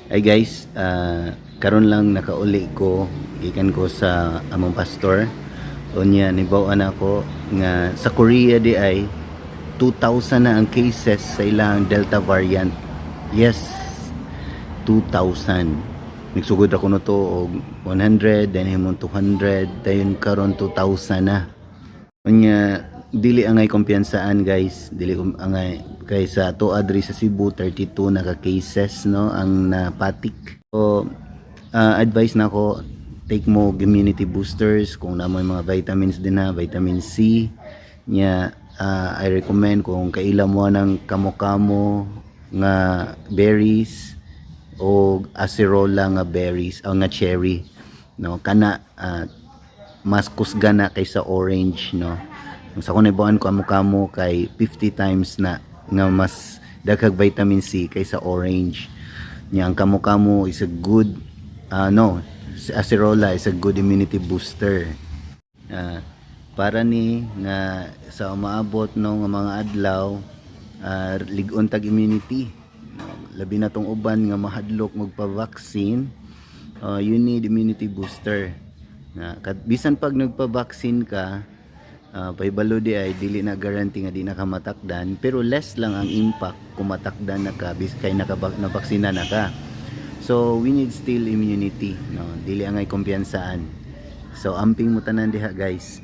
Ay guys, karon lang nakauli ko gikan ko sa among pastor. Unya nibaw-an ako nga sa Korea di ay 2,000 na ang cases sa ilang Delta variant. Yes, 2,000. Nagsugod ako no to og 100, then himong 200, dayon karon 2,000 na. Unya dili angay kumpiyansaan, guys, dili angay kay sa ato adri sa Cebu, 32 na ka cases, no, ang napatik. So advice nako, take mo immunity boosters kung naa moy mga vitamins din na vitamin C nya. I recommend kung kaila mo ng kamo-kamo nga berries o acerola nga berries o nga cherry, no, kana mas kusga na kaysa orange, no. Sa kung naibuan ko kamo-kamo kay 50 times na nga mas daghag vitamin C kaysa orange nya. Ang kamo-kamo is a good no, si acerola is a good immunity booster. Para ni nga sa umaabot, no, nga mga adlaw, lig-on tag immunity, no? Labi na tong uban nga mahadlok magpa-vaccine, you need immunity booster na bisan pag nagpa-vaccine ka, pahibalo di ay dili na guarantee nga di na ka matakdan, pero less lang ang impact kung matakdan na ka bis kay naka nabaksina na ka. So we need still immunity, no? Dili angay kumpiyansaan. So amping mo tanan diha, guys.